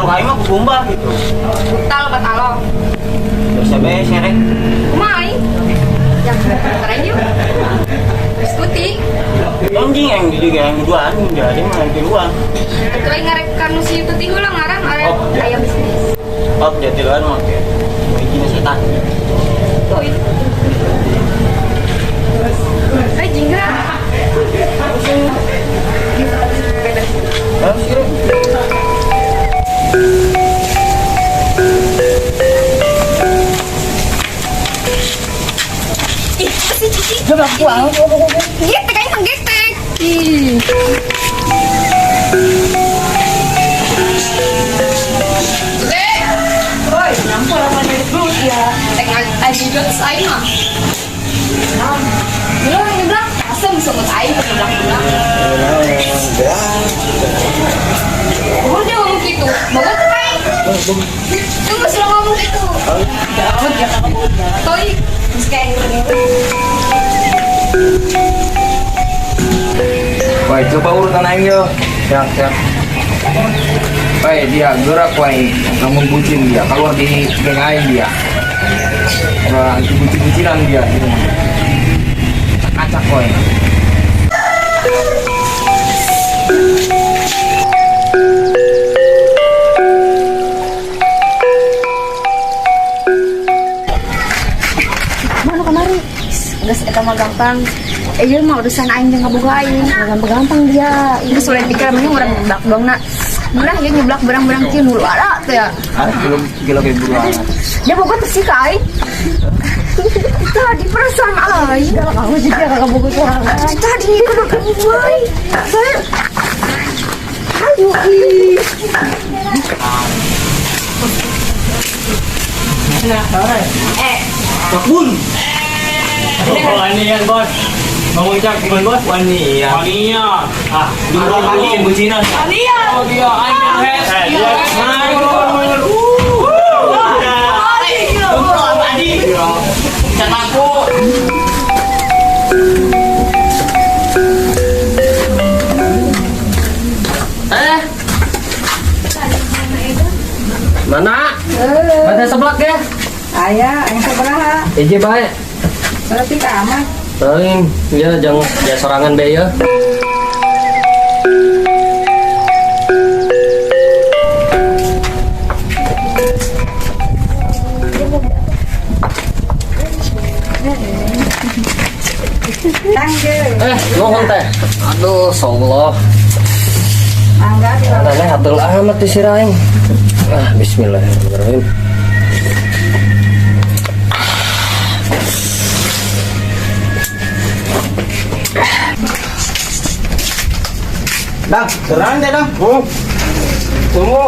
Kalau aing mah kukumbah gitu. Talo batalo. Biasa bae serek. Kumaha aing? Yang keren yuk. Diskuti. Anjing yang di juga yang duaan jadi mah yang tiluan. Itu aing ngarek kanu si Tuti heula ngaran arek Oh, ya. aya bisnis. Oh, jadi tiluan mah kayak izin setan. Tuh itu. Eh jingga. Harus kira. Ih, si Cici. Getek aing mah getek. Ih. Teh. Oi, nyampur apa nih dulu ya? Teh ngajigot aing mah. Dulu nyeblak, asem sungut aing nyeblak-nyeblak. Bagus dia ngomong gitu. Bagus tuh aing. Tunggu sudah ngomong gitu. Toi, terus kayak gitu. Woi, coba urutan aing yo. Siap, siap. Woi, dia gerak woi, ngomong bucin dia, keluar di geng aing dia. Orang bucin-bucinan dia gitu. Acak woi. Mana kemari? Geus eta mah gampang. Eh ieu mah urusan aing jeung kaboga aing. Gampang-gampang dia. Geus ulah pikir mending urang nyeblak doang na. Murah ya nyeblak barang-barang kieu nu ada teh ya. Ah, belum gila kayak buruan. Dia boga teh sih ka aing. Tadi perasaan aing. Kamu juga kakak boga sorangan. Tadi kudu wae. Saya Ayo ih. Eh, Kebun. Wanian bos. Ngomong cak bukan bos. Wanian. Wanian. Ah, dulu bucin bucinan. Oh dia aing head. Eh, dia. Kumpul apa di? Cat aku. Eh. Mana? Mana seblak ya? Aya, yang sabaraha? Ije bae. Berarti ka amat. Paling ya jangan ya sorangan be ya. Tangge. Eh, nuhun teh. Aduh, Allah. Mangga Aneh hatul amat di siraing. Ah, bismillahirrahmanirrahim. Dang, terang deh dang. Oh. Tunggu.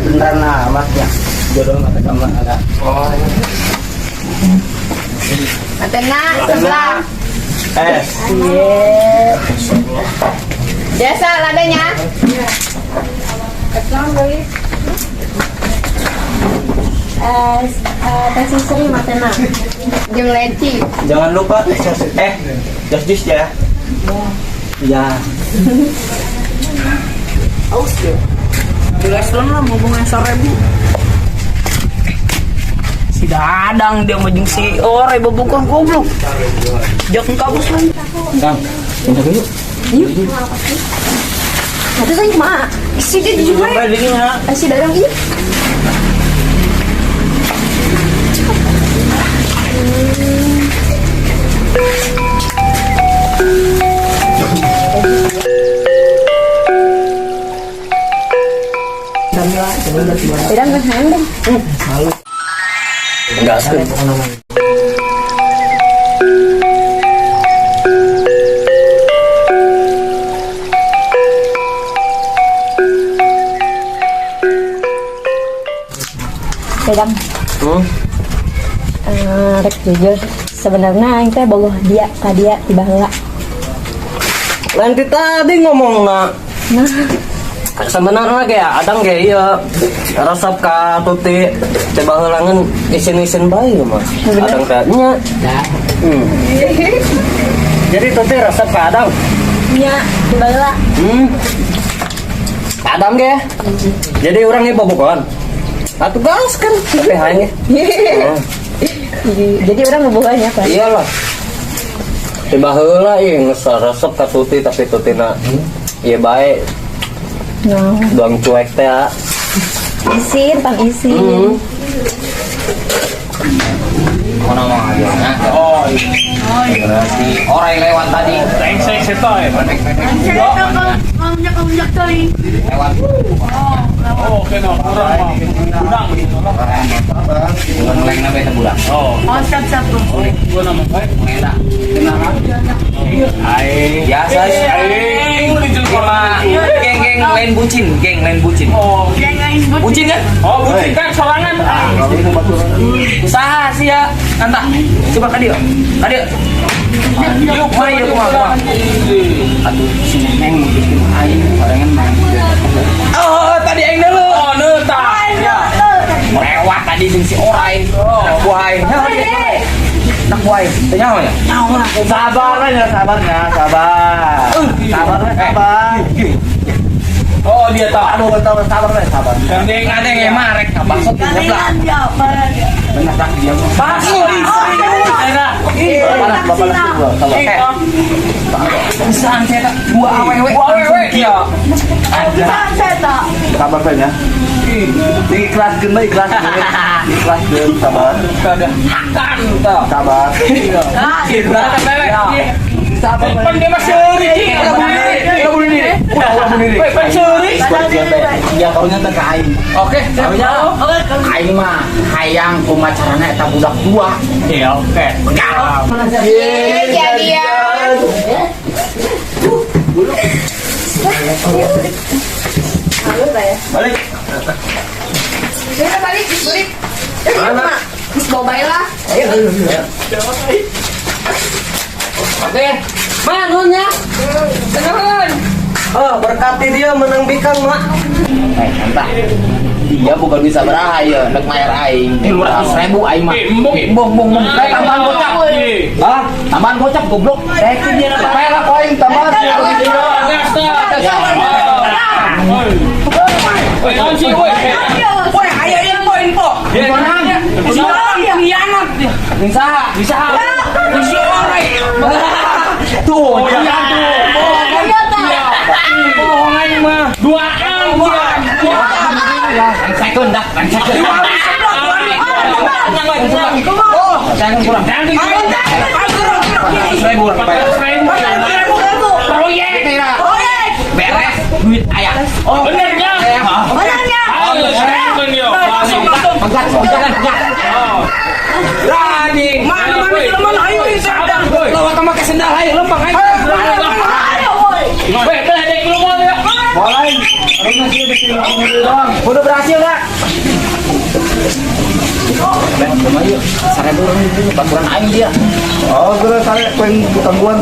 Beneran amat ya. Jodoh mata sama ada. Oh, Atena sebelah. Eh, Biasa ladanya. Eh, teh sisri matena. Jeung leci. jangan lupa eh jos jus ya. Ya. Aus ya. Jelas lah ngomongnya 1000. Si Dadang dia mah jeung si Ore bobogohan goblok. Jangan kabus lagi. Kang, minta dulu. Nah, terus aing kumaha? Si dia juga. Sampai di sini ya. Eh, si Dadang ieu. Dadang kan hayang dong. Enggak sih. Dadang. Eh, rek jujur sebenarnya aing teh bogoh dia ka dia tiba heula. Nanti tadi ngomong nak. Nah, Sebenarnya kayak adang kayak iya resep ka tuti coba heulangan isin-isin bae mah. Adang kayaknya. Jadi tuti resep ka adang. Nya, ti baheula. Adam ge. Jadi urang nih bobogohan. Atuh gas kan tapi hayang ge. Oh, Jadi urang bobogohannya apa? iyalah. Tiba heula ieu geus resep ka Tuti tapi Tutina ieu bae No. doang cuek teh. Ah. Isin, pang isin. Mau ngomong aja. Oh, iya. Berarti orang yang lewat tadi. Brengsek setoy. Lewat. Oh, oke no, kurang mah. Kurang. Bukan ngeleng nabe eta budak. Oh. Gua nama baik. Enak. Ai. Biasa sih. Ai, Sama geng-geng lain bucin, geng lain bucin. Oh, Bucin kan? oh, bucin kan sorangan. Usaha sih ya. Entah. Coba ka dieu. Ka dieu. Yuk, mari yuk, kumaha, kumaha. Aduh, si Neneng mutuskeun aing barengan main. Oh, tadi aing dulu. Oh, neuta. Ya. Lewat tadi jeung si Orai. Anak buah aing. Anak buah aing. Teu nyaho ya? Nyaho lah. Sabar aja, sabarnya, sabar. Sabar, sabar. Oh, dia tahu. Aduh, tahu, sabar, sabar. Gandeng, Ada yang emang rek kabasot di sebelah. Bener tak dia. Bakso. Bapak bapak Eh, Usahaan saya tak dua awewe. Dua awewe. Iya. Sabar Fen ya. Diikhlaskeun bae, ikhlaskeun. Ikhlaskeun, sabar. Ada hakan tah. Sabar. Kita Sabar. Pan dia mah seuri, Ci. Ulah bunuh diri. Ulah bunuh diri. Ulah ulah bunuh diri. Weh, pan seuri. Ya kaunya teh ka aing. Oke, Kaunya aing mah hayang kumaha carana eta budak dua. Iya, oke. Jadian. Balik. Udah balik, balik. Terus bawa bayi lah. Oke. Ma, nuhun ya. Nuhun. Oh, berkati dia menang bikang, Mak. Eh, entah. Dia bukan bisa berahaya, nek mayar aing. 200.000 aing mah. Eh, embung. Embung, embung, embung. Eh, tambahan gocap. Hah? Tambahan gocap goblok. Bayar lah aing tambahan. Woi, naon sih, woi? Woi, ayo info info. Si orang pengkhianat dia. Saha? Bisa. Si orang. Tuh, Oh, dia iya tuh. bohongan mah. Duaan, duaan. Rengsekeun dah, rengsekeun. Dua hari sebelah, dua hari. Oh, jangan kurang. Jangan 400.000 orang bayar. 400.000. Proyek. Proyek. Beres duit ayah. Oh, Bener ya? Benernya. Ayo, seriusan yo. Langsung langsung. Pegat, pegat, pegat. Berani. Mana mana mana ayo Sabar, woi. Lawan sama ke sendal ayo lempang ayo. Ayo woi. Woi, belah dek lu mau ya. Mulai. Harusnya sih bikin doang. Udah berhasil enggak? Ben, lumayan. 1.000 orang itu baturan aing dia. Oh, gue sare poin tangguhan.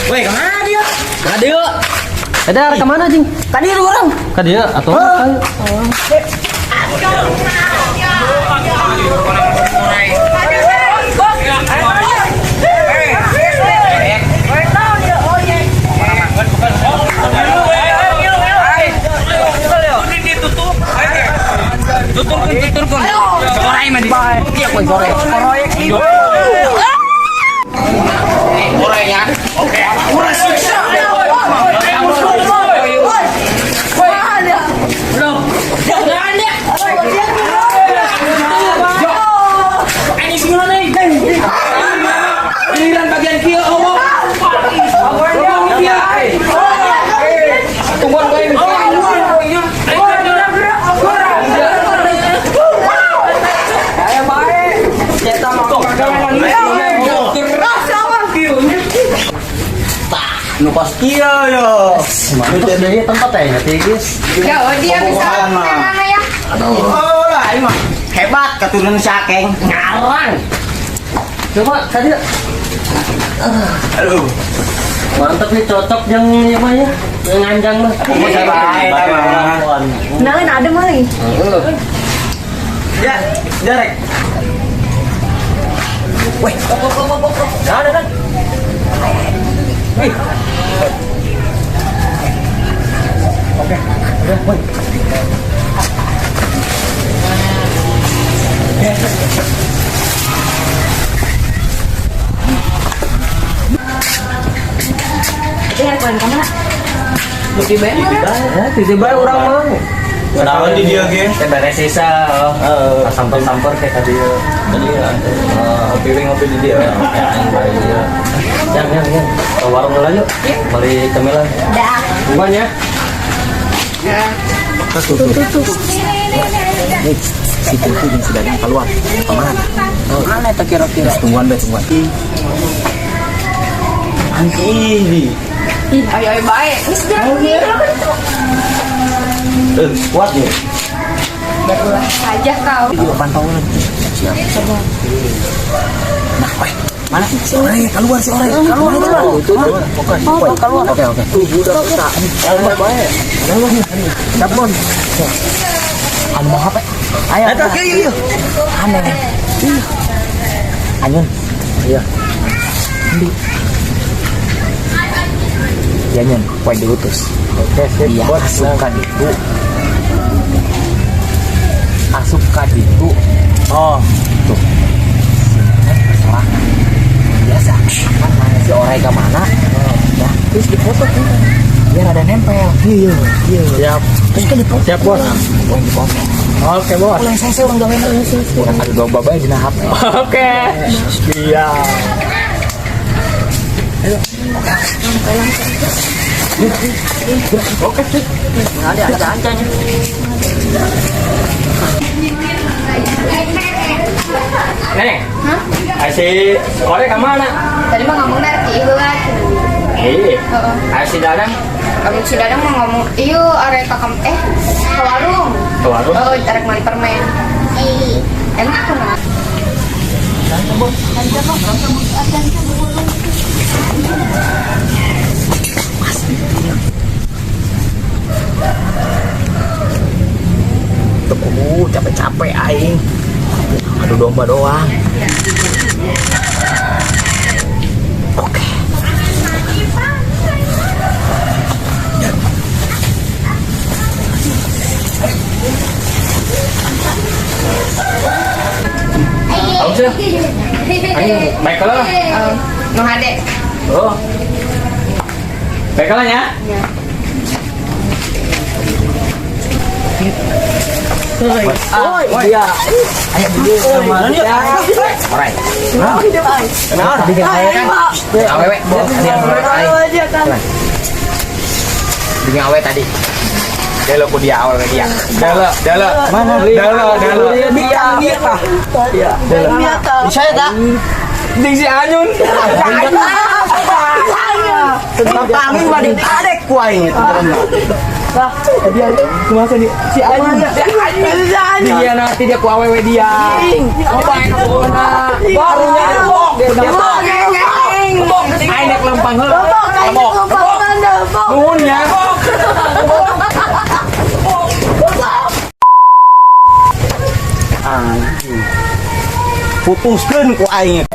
Woi, kemana dia? Ka dieu. Ada arah kemana, Jing? Ka dieu urang. Ka dieu atuh. Tuturkeun, tuturkeun. Sorai mah di. Iya, kowe sore. Proyek ibu. Sore ya. Oke. Urang siksa. Giliran bagian kieu eueuh. Ngomong dia. Tungguan kowe. Nu kos kieu yo. Mantap deui tempat teh nya tigis. Ya, oh, dia bisa mana ya? Oh lah, ini mah hebat keturunan Sakeng. Ngarang. Coba ka dieu. Aduh. Mantap nih cocok yang ieu mah ya. Yang nganjang mah. Baik, baik. Kenalin ada mah. Ya, jarek. Weh, kok kok kok kok kok. Ada kan? Ih. Oke, udah, woi. Itu yang poin kemana? Ya, titip bae urang mah. Kenalan di dia ge. Teh beres sisa, oh. Samper-samper kayak tadi ya. Tadi ya. Ngopi we ngopi di dia. Oke, aing bae dia. Yang, yang, yang. Ke warung dulu yuk. Beli cemilan. Dah. Bukan ya? Nih, si Tutu jeung si Dadang keluar. Kemana? Mana itu kira-kira? Tungguan bae, tungguan. Anjing. Ih, ayo ayo baik. Ini segera gerak itu. Eh, kuat nih. Saja kau. Pantauan. Siap. Nah, weh. Mana? Si Ore, keluar si Ore. Keluar, keluar. Itu tuh. Oh, keluar. Oke, oke. Tuh, budak kita. Keluar bae. Telepon. Anu mau HP? Ayo. Ayo, ayo, ayo. Aneh. Anyun. Iya. Ndi. Ya Nyun, poin diutus. Oke, sip. Dia Bos. asup ka ditu. Asup ka ditu. Oh, Tuh. Si Nenek bersorangan. Biasa. Kan mana si Orai ke mana? Ya, terus dipoto tuh. Biar ada nempel. Iya, iya. siap. Terus kan dipoto. Siap, Bos. Poin dipoto. Oke, Bos. Ulah saya urang gawe. Urang adu domba bae dina HP. Oke. Iya. Ada ada ancanya. Nenek. Hah? Si Ore ke mana? Tadi mah ngomong dari ki heula. Iya. Heeh. Ai si Dadang Abang si Dadang mau ngomong, iyo arek ka ke warung. ke warung. Oh, arek beli permen. Emang aku mah. Tuh kudu capek-capek aing. Adu domba doang. Oke. Tahu sih. Aing baik lah. Oh, nu hade. Oh. Baik lah ya. Ya. Iya. Ayo beli sama dia. Orai. Kenal. Tadi kan awewe kan? Awewe, bos. Tadi anu awewe aing. Dengan awewe tadi. Delo ku dia awewe dia. Dala, dala. Mana? Dala, dala. Dia dia tah. Bisa ya, tak? Ding si Anyun. Tentang mah ditarik ku aing itu. Si Anyun. Dia nanti dia ku awewe dia. Apa yang pokona? Barunya bok. Bok. Aing nek lempang heula. Bok. Nuhun ya. Anjing. Putuskeun ku aing.